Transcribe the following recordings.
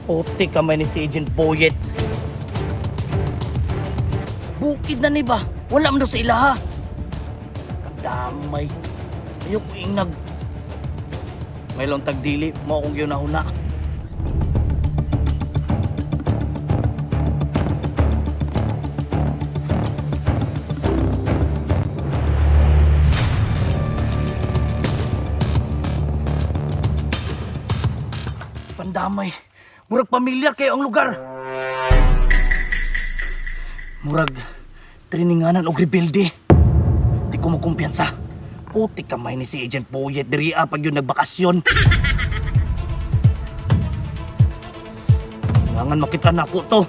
Puti kamay ni si Agent Boyet. Bukid na ni ba? Wala man daw sa ilaha. Kadamay. Ayoko ingag. May lang tagdili, mo akong ginahuna. Pandamay. Murag pamilyar kayo ang lugar. Murag trininganan og rebelde. Di ko makumpiyansa. Puti kamay ni si Agent Boyet diri ah, pag yun nagbakasyon. Kailangan makita na ako to.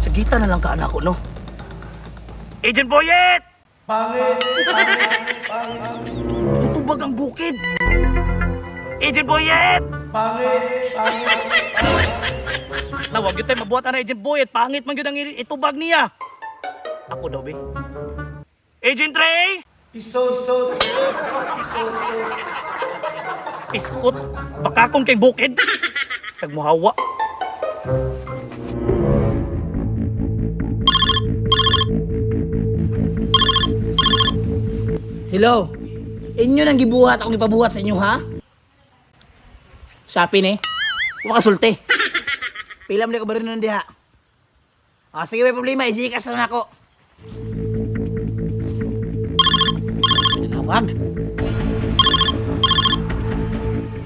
Sagita na lang ka anak ko, no? Agent Boyet! Pangit! Pangit! Pangit! Utubag ang bukid! Agent Boyet! Pangit! Pangit! Tawag yun tayo, mabuhat na Agent Boyet. Pangit man yun ang itubag niya. Ako daw, be. Agent Ray! Iso, iso, iso, iso. Iskot! Baka kung kay bukid! Tagmuhawa. Hello. Inyo nang gibuhat akong ipabuhat sa inyo, ha? Sapi ni. Makasulti. Pila mo na ka ba rin nun diha? Ah, sige, may problema. I-gcash lang ako. Tinawag.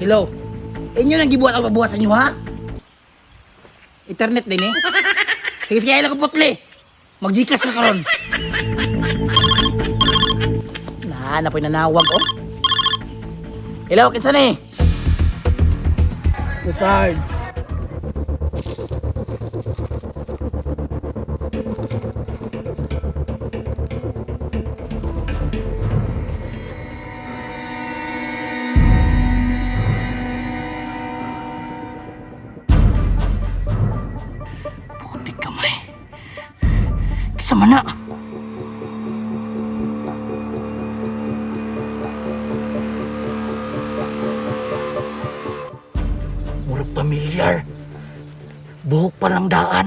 Hello. Inyo nang gibuhat akong ipabuhat sa inyo, ha? Internet din eh. Sige, sige, ayaw ko putli. Mag-gcash na karon. Na, napoy nanawag, oh. Hello, kinsa ni? The Sards. Putik kamay. Kisa man na. Murag pamilyar. Buhok pa lang daan.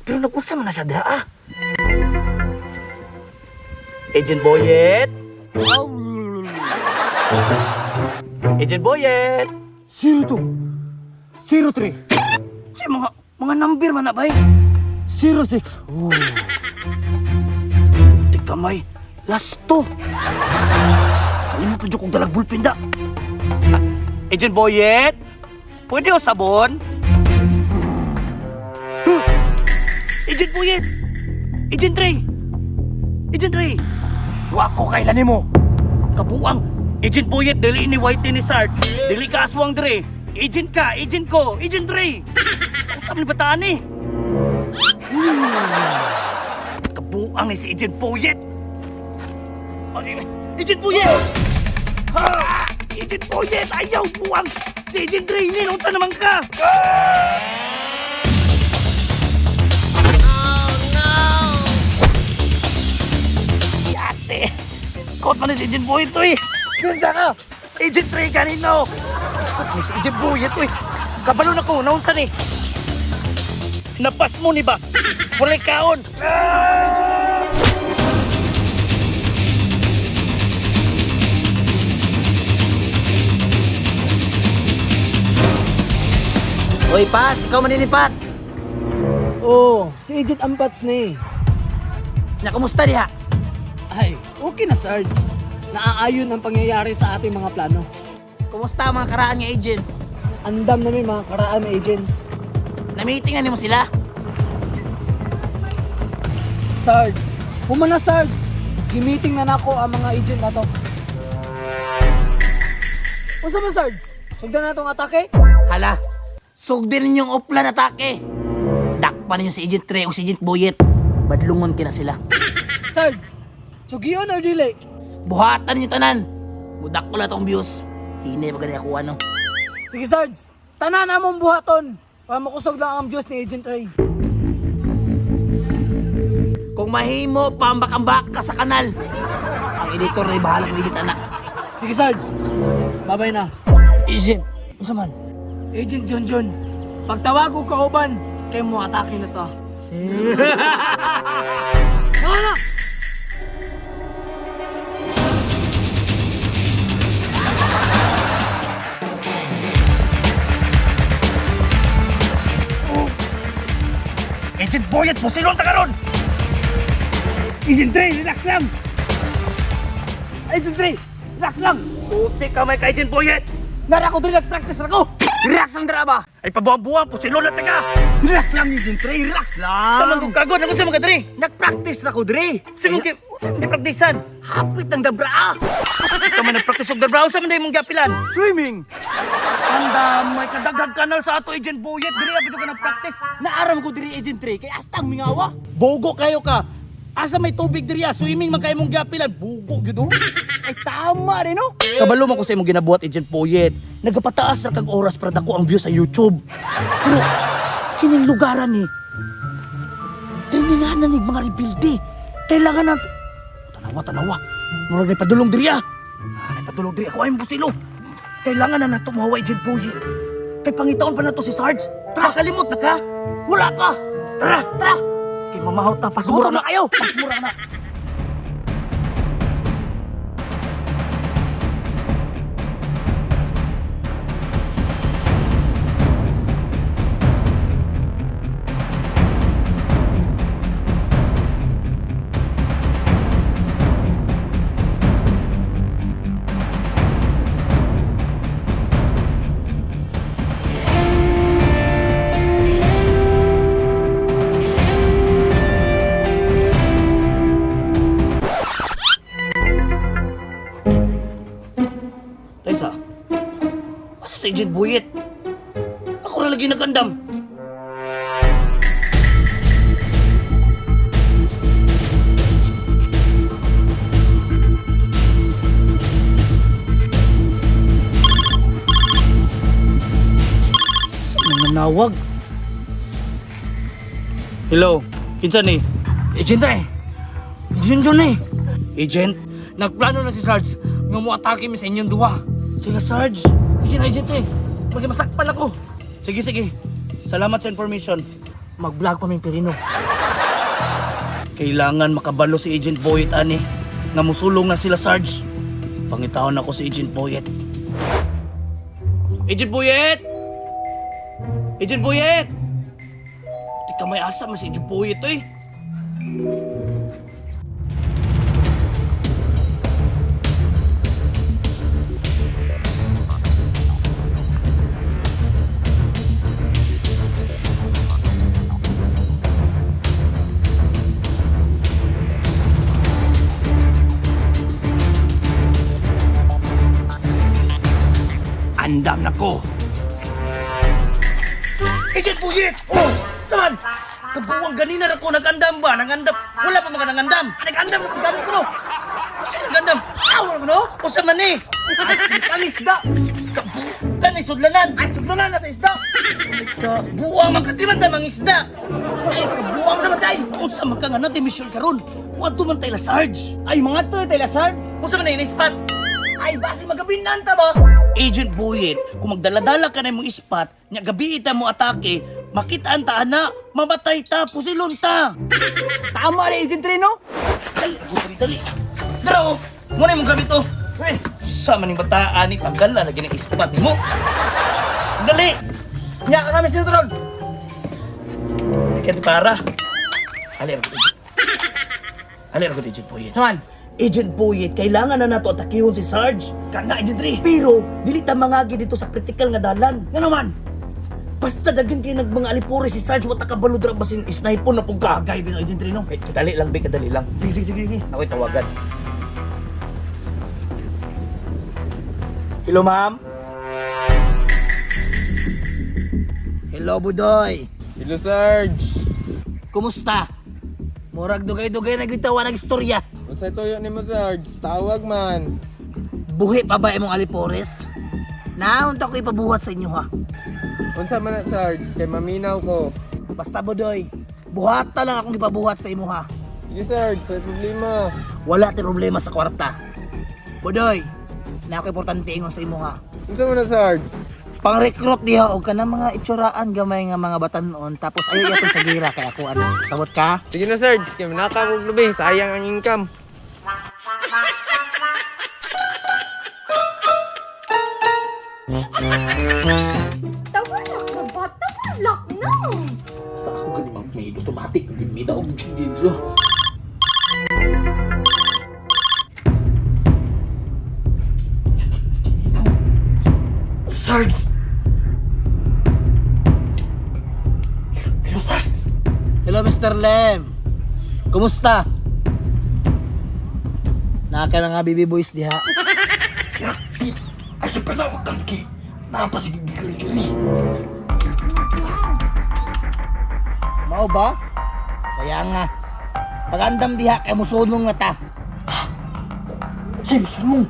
Pero nag-usa man na siya dira ah. Agent Boyet! Agent Boyet! 02 03 Si mga number man na bay. 06. Putik kamay. Last to. Kalimot pa dyan kong dalag bullpen da. Ah, Agent Boyet? Pwede o sabon? Huh! Agent Boyet! Agent Ray! Agent Ray! Wako kailan mo? Kabuang! Agent Boyet, dili ni Whitey ni Sarge. Dili ka aswang dire. Agent ka, agent ko, Agent Ray! Usap ni bataan eh. Kabuang ni si Agent Boyet! Ay, Agent Boyet! Ha! Agent Boyet! Ayaw, buang! Si Agent Ray, unsa naman ka? Oh, no! Ate! Scott man ni si Agent Boyet, uy! Kinsa ka? Agent Ray kanino? Scott ni si Agent Boyet, uy! Kabalo na ko, naunsa ni? Napas mo ni ba? Walay kaon! Hoy, Pats, ikaw man din ni Pats. Oh, si Agent Ampats ni. Na kumusta diha? Ay, okay na Sards. Naaayon ang pangyayari sa ating mga plano. Kumusta ang mga karaan nga agents? Andam namin mga karaan na agents. Na-meeting na nimo sila? Sards, humana Sards. Gimiting na nako ang mga agent na to. Unsa man Sards? Sugdan na tong atake? Hala, sugdin ninyong uplan atake. Dakpan ninyo si Agent Trey o si Agent Boyet. Badlungon kina sila. Sarge, tsugiyon or dili? Buhatan ninyo tanan. Mudak ko na tong views. Hinay pa gani ako ano. Sige Sarge, tanan among buhaton para makusog lang ang views ni Agent Ray. Kung mahimo, pambak-ambak ka sa kanal. Ang editor na bahala kong edit anak. Sige Sarge, babay na. Agent, unsa man? Agent John John, pagtawag ko kauban, kay mo atake na to. Wala! Agent Boyet, pusilon ta karon! Agent Trey, relax lang! Agent Trey, relax lang! Puti ka may ka Agent Boyet! Nara ko diri nag-practice ra ko! Relax lang dira ba? Ay pabuang-buang, pusilon na ta ka! Relax lang, Agent Trey, relax lang! Sa manggug kagod, ako sa mga diri! Nag-practice ra ko diri! Sa mong gipraktisan! Hapit ng dabra ah. Ikaw man nagpraktis og darbraw sa man mong giapilan. Swimming! Ang damay kadaghang kanal sa ato Agent Boyet, diri abi ka nagpraktis. Naaram ko diri Agent Trey kay astang mingawa. Bogo kayo ka. Asa may tubig diri ah, swimming man kayo mong giapilan. Bugo gyud oh. Ay tama rin no. Kabalo man ko sa imong ginabuhat Agent Boyet. Nagapataas ra kag oras para dako ang view sa YouTube. Pero kining lugaran ni traininganan ni mga rebuilde. Kailangan na tanawa tanawa. Murag may padulong diri ah. Ah, May padulong diri ako ay busilo. Kailangan na nato mohawa Agent Boyet. Kay pangitaon pa nato si Sarge. Tara kalimot na ka. Wala pa. Tara, tara. Kay mamahaw ta pasmura na kayo. Pasmura na. Taysa, asa si Agent Boyet? Ako na lagi nagandam. Saan may nanawag? Hello, kinsa ni? Agent Trey. Agent John eh. Agent? Nagplano na si Sarge nga mo-atake mi sa inyong duha. Sila Sarge. Sige na Agent eh. Maging masakpan ako. Sige, sige. Salamat sa information. Mag-vlog pa ming Pirino. Kailangan makabalo si Agent Boyet ani. Nga musulong na sila Sarge. Pangitaon ako si Agent Boyet. Agent Boyet! Agent Boyet! Di ka may asa man si Agent Boyet eh. Andam na ko. Agent Boyet! Oh! Saan? Kabuwang ganina na ko nag-andam ba? Nangandam. Wala pa mga nangandam. Nag-andam na ko gani ko no. Usa nag-andam. Aw ko no. Usa man ni. Ang isda! Kanay sudlanan. Ay, sudlanan na sa isda! Buwang man ka di man ta mangisda. Ay kabuwang sa matay. Unsa man ka nga natin mission karon? Wadto man tay la Sarge. Ay mga to tayo Sarge. Unsa man na spot? Ay basi magabinan ta ba? Agent Boyet, kung magdaladala ka na imong ispat, nya gabi ita mo atake, makitaan ta ana, mamatay ta, pusilon ta. Tama ni Agent Trey no. Dali, ako dali, dali. Dara oh, muna imong gamit oh. Eh, sa maning bataan ni tanggal na lagi ng ispat nimo. Dali. Nya ka kami sinutron. Di ka para. Ali ra ko. Ali ra ko Agent Boyet. Saman. Agent Boyet, kailangan na nato atakihon si Sarge. Kana Agent Ray. Pero dili ta mangagi dito sa critical nga dalan. Nga naman. Basta daghan kay nag mga alipore si Sarge wa ta kabalo dira basin sniper na pug ka. Agay bino Agent Trey no. Kay kadali lang be, kadali lang. Sige sige sige sige. Ako'y tawagan. Hello, ma'am. Hello Budoy. Hello, Sarge. Kumusta? Murag dugay-dugay na gyud tawa nag istorya. Unsay tuyo nimo, Sarge? Tawag man. Buhi pa ba imong alipores? Naon ta ko ipabuhat sa inyo ha. Unsa man na, Sarge? Kay maminaw ko. Basta Budoy, buhata lang akong ipabuhat sa imo ha. Sige, Sarge. Say problema. Wala tay problema sa kwarta. Budoy, na ako importante ingon sa imo ha. Unsa man na, Sarge? Pang-recruit diha og kanang mga itsuraan gamay nga mga batanon tapos ayo yapon sa gira kay ako ano. Sabot ka? Sige na, Sarge. Kay manakaw og lubi. Sayang ang income. Tower lock na ba? Tower lock na! Sa ako gani ma'am, may automatic gid may daog dito. Sarge! Hello, Sarge! Hello Mr. Lem. Kumusta? Naka na nga baby boys diha. Yati! Ay sa panawag kang ki! Napasigigigiri-giri! Mao ba? Sayang nga. Pagandam diha kay musunong na ta. Sa'yo, musulong!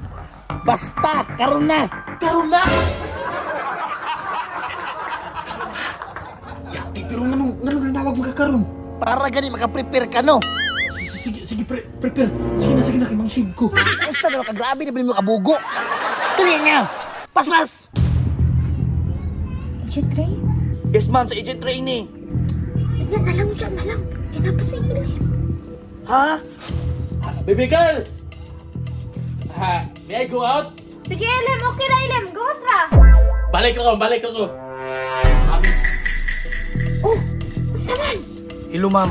Basta karon na. Karon na! Yati, pero nganong nanawag magkakaroon? Para gani maka-prepare ka no. Sige, sige, prepare. Sige na, kay Mang Shib ko. Unsa na ka grabe na bilin mo kabugo. Dali nga. Paspas. Agent Ray? Yes, ma'am, sa Agent Ray ni. Diyan na lang, diyan na lang. Tinapos si Ilem. Ha? Baby girl! Ha, may I go out? Sige, Ilem. Okay ra, Ilem. Gawas ra. Balik ako, balik ako. Amis. Oh, unsa man? Hello, ma'am.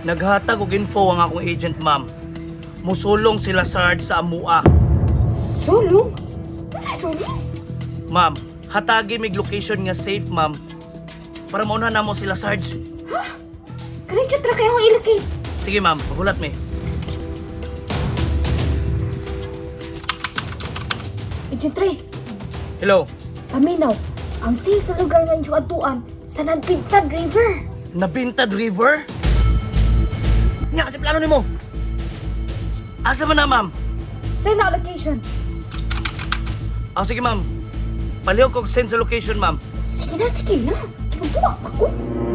Naghatag og info ang akong agent, ma'am. Musulong sila Sarge sa Amua. Sulong? Unsa sulong? Ma'am, hatagi mig location nga safe, ma'am. Para mauna namo sila Sarge. Screenshot ra kayo ang ilocate. Sige, ma'am, magulat mi. Agent Ray, Hello. paminaw. Ang safe sa lugar nga inyong atuan sa Nanpintad River. Nabintad River? Nya, kasi plano nimo. Asa man na, ma'am? Send na location. Ah, sige, ma'am. Palihog kog send sa location, ma'am. Sige na, sige na. Kipagduwa pa ko.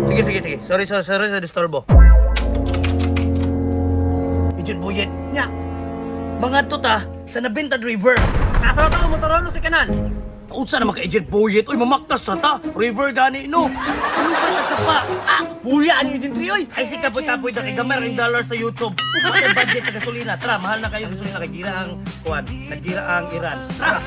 Sige, sige, sige. Sorry, sorry, sorry sa disturbo. Agent Buyet, nya. Mga tuta sa Nabintad River. Asa na to motor sa kanan? Unsa naman ka Agent Buyet? Uy, mamaktas sa ta. River gani no. Ano ba sa pa? Ah, Puya ani Agent Ray oy. ay si kapoy-kapoy na kay gamay ring dollar sa YouTube. Wala yung budget sa gasolina. Tara, mahal na kayo gasolina kay gira ang kuan. Nagira ang Iran. Tara.